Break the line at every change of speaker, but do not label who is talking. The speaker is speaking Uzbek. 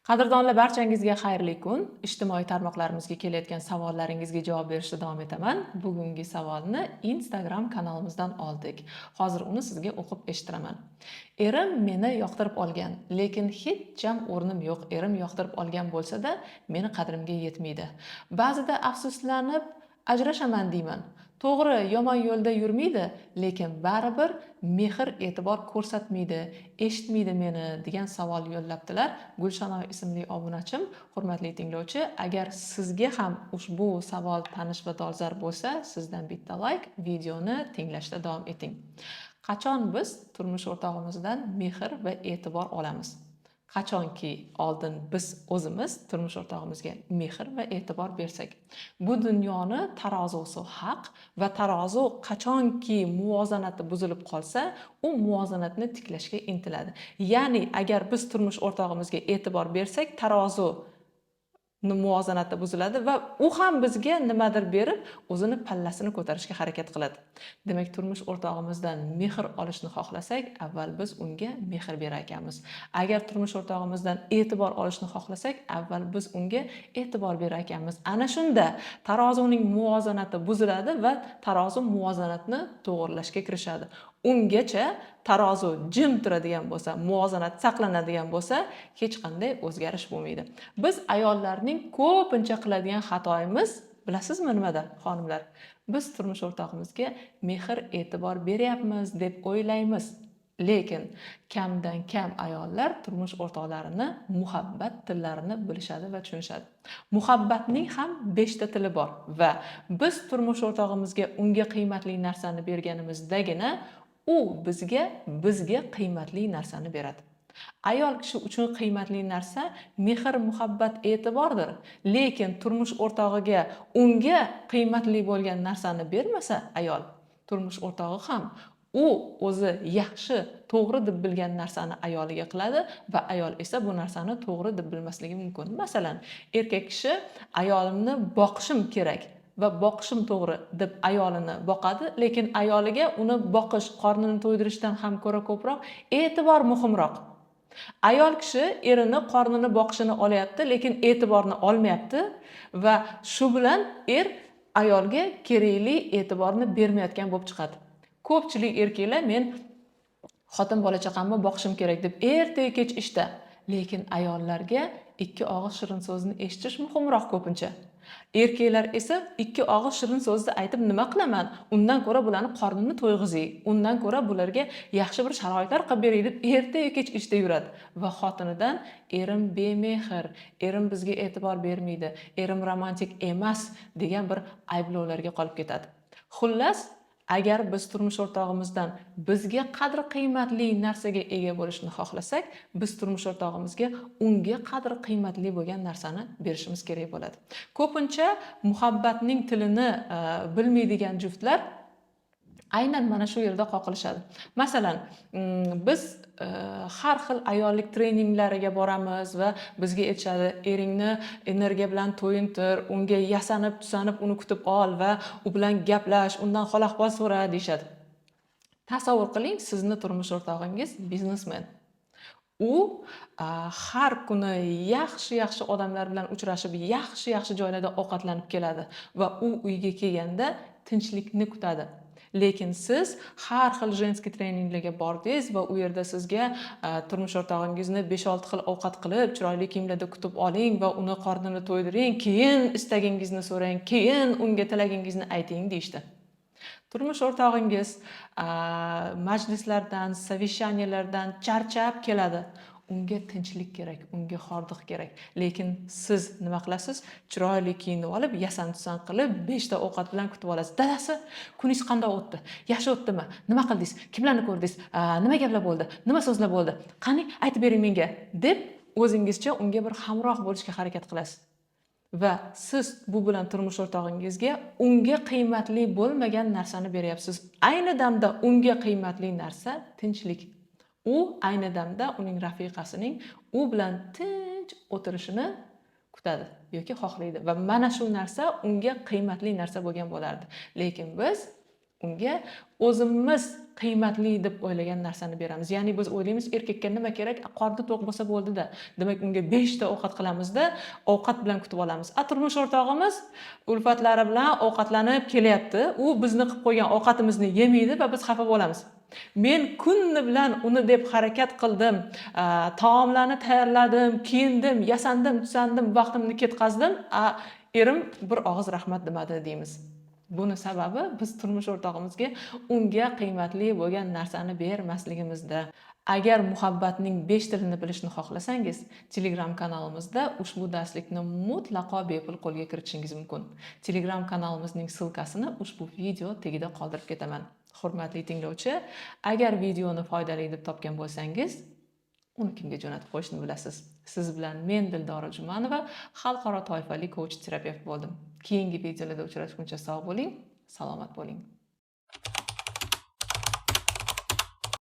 Qadrdonlar, barchangizga xayrli kun. Ijtimoiy tarmoqlarimizga kelayotgan savollaringizga javob berishda davom etaman. Bugungi savolni Instagram kanalimizdan oldik. Hozir uni sizga o'qib eshittiraman. Erim meni yoqtirib olgan, lekin hecham o'rnim yo'q. Erim yoqtirib olgan bo'lsa-da, meni qadrimga yetmaydi. Ba'zida afsuslanib ajrashaman deyman. To'g'ri, yomon yo'lda yurmaydi, lekin baribir mehr e'tibor ko'rsatmaydi, eshitmaydi meni, degan savol yo'llabdilar Gulshanoy ismli obunachim. Hurmatli tinglovchi, agar sizga ham ushbu savol tanish va dolzarb bo'lsa, sizdan bitta layk, videoni tinglashda davom eting. Qachon biz turmush o'rtog'imizdan mehr va e'tibor olamiz? Qachonki oldin biz o'zimiz turmush o'rtog'imizga mehr va e'tibor bersak. Bu dunyoni tarozusi haq va tarozu qachonki muvozanati buzilib qolsa, u muvozanatni tiklashga intiladi. Ya'ni agar biz turmush o'rtog'imizga e'tibor bersak, tarozu muvozanati buziladi va u ham bizga nimadir berib, o'zini pallasini ko'tarishga harakat qiladi. Demak, turmush o'rtog'imizdan mehr olishni xohlasak, avval biz unga mehr berar ekanmiz. Agar turmush o'rtog'imizdan e'tibor olishni xohlasak, avval biz unga e'tibor berar ekanmiz. Ana shunda tarozining muvozanati buziladi va tarozi muvozanatni to'g'irlashga kirishadi. Ungacha tarozi jim turadigan bo'lsa, muvozanat saqlanadigan bo'lsa, hech qanday o'zgarish bo'lmaydi. Biz ayollarning ko'pincha qiladigan xatoyimiz bilasizmi nimada, xonimlar? Biz turmush o'rtog'imizga mehr e'tibor beryapmiz deb o'ylaymiz. Lekin kamdan kam ayollar turmush o'rtoqlarini muhabbat tillarini bilishadi va tushunishadi. Muhabbatning ham 5 ta tili bor va biz turmush o'rtog'imizga unga qiymatli narsani berganimizdagina u bizga qiymatli narsani beradi. Ayol kishi uchun qiymatli narsa mehr, muhabbat, e'tibordir. Lekin turmush o'rtog'iga unga qiymatli bo'lgan narsani bermasa ayol, turmush o'rtog'i ham u o'zi yaxshi, to'g'ri deb bilgan narsani ayoliga qiladi va ayol esa bu narsani to'g'ri deb bilmasligi mumkin. Masalan, erkak kishi ayolimni boqishim kerak va boqishim to'g'ri deb ayolini boqadi, lekin ayoliga uni boqish, qornini to'ydirishdan ham ko'ra ko'proq e'tibor muhimroq. Ayol kishi erini qornini boqishini olyapti, lekin e'tiborni olmayapti va shu bilan er ayolga kerakli e'tiborni bermayotgan bo'lib chiqadi. Ko'pchilik erkaklar men xotin bola chaqamni boqishim kerak deb ertayu kech ishda, lekin ayollarga ikki og'iz shirin so'zni eshitish muhimroq ko'pincha. Erkaklar esa ikki og'iz shirin so'zni aytib nima qilaman, undan ko'ra bularni qornini to'yg'izay, undan ko'ra bularga yaxshi bir sharoitlar qilib beray deb ertayu kech ishda yuradi va xotinidan erim bemehr, erim bizga e'tibor bermaydi, erim romantik emas degan bir ayblovlarga qolib ketadi. Xullas, agar biz turmush o'rtog'imizdan bizga qadr qiymatli narsaga ega bo'lishni xohlasak, biz turmush o'rtog'imizga unga qadr qiymatli bo'lgan narsani berishimiz kerak bo'ladi. Ko'pincha muhabbatning tilini bilmaydigan juftlar aynan mana shu yerda qoqilishadi. Masalan, biz har xil ayollik treninglariga boramiz va bizga aytishadi: eringni energiya bilan to'yintir, unga yasanib tusanib uni kutib ol va u bilan gaplash, undan hol ahvol so'ra, deyishadi. Tasavvur qiling, sizni turmush o'rtog'ingiz biznesmen. U har kuni yaxshi yaxshi odamlar bilan uchrashib, yaxshi yaxshi joylarda ovqatlanib keladi va u uyga kelganda tinchlikni kutadi. Lekin siz har xil женский treninglarga bordingiz va u yerda sizga turmush o'rtog'ingizni 5-6 xil ovqat qilib, chiroyli kiyimlarda kutib oling va uni qornini to'ydiring, keyin istagingizni so'rang, keyin unga tilagingizni ayting, deyishdi. Turmush o'rtog'ingiz majlislardan, совещания lardan charchab keladi. Unga tinchlik kerak, unga hordiq kerak. Lekin siz nima qilasiz? Chiroyli kiyinib olib, yasan tusan qilib, 5 ta ovqat bilan kutib olasiz. Dadasi, kuningiz qanday o'tdi? Yaxshi o'tdimi? Nima qildingiz? Kimlarni ko'rdingiz? Nima gaplar bo'ldi? Nima so'zlar bo'ldi? Qani, aytib bering menga, deb o'zingizcha unga bir hamroh bo'lishga harakat qilasiz. Va siz bu bilan turmush o'rtog'ingizga unga qiymatli bo'lmagan narsani beryapsiz. Ayni damda unga qiymatli narsa tinchlik. U ayni damda uning rafiqasining u bilan tinch o'tirishini kutadi yoki xohlaydi va mana shu narsa unga qiymatli narsa bo'lgan bo'lardi. Lekin biz Unga o'zimiz qiymatli deb o'ylagan narsani beramiz. Ya'ni biz o'ylaymiz, erkakka nima kerak? Qorni to'q bo'lsa bo'ldi-da. Demak, unga 5 ta ovqat qilamizda, ovqat bilan kutib olamiz. A turmush o'rtog'imiz ulfatlari bilan ovqatlanib kelyapti. U bizni qilib qo'ygan ovqatimizni yemaydi va biz xafa bo'lamiz. Men kunni bilan uni deb harakat qildim, taomlarni tayyorladim, kiyindim, yasandim, tusandim, vaqtimni ketkazdim, a erim bir og'iz rahmat demadi deymiz. Buni sababi biz turmush o'rtog'imizga unga qiymatli bo'lgan narsani bermasligimizda. Agar muhabbatning 5 tilini bilishni xohlasangiz, Telegram kanalimizda ushbu darslikni mutlaqo bepul qo'lga kiritishingiz mumkin. Telegram kanalimizning ссылка sini ushbu video tagida qoldirib ketaman. Hurmatli tinglovchi, agar videoni foydali deb topgan bo'lsangiz, uni kimga jo'natib qo'yishni bilasiz. Siz bilan men, Dildora Jumanova, xalqaro toifali coach terapevt bo'ldim. Keyingi videolarda uchrashguncha sog' bo'ling, salomat bo'ling.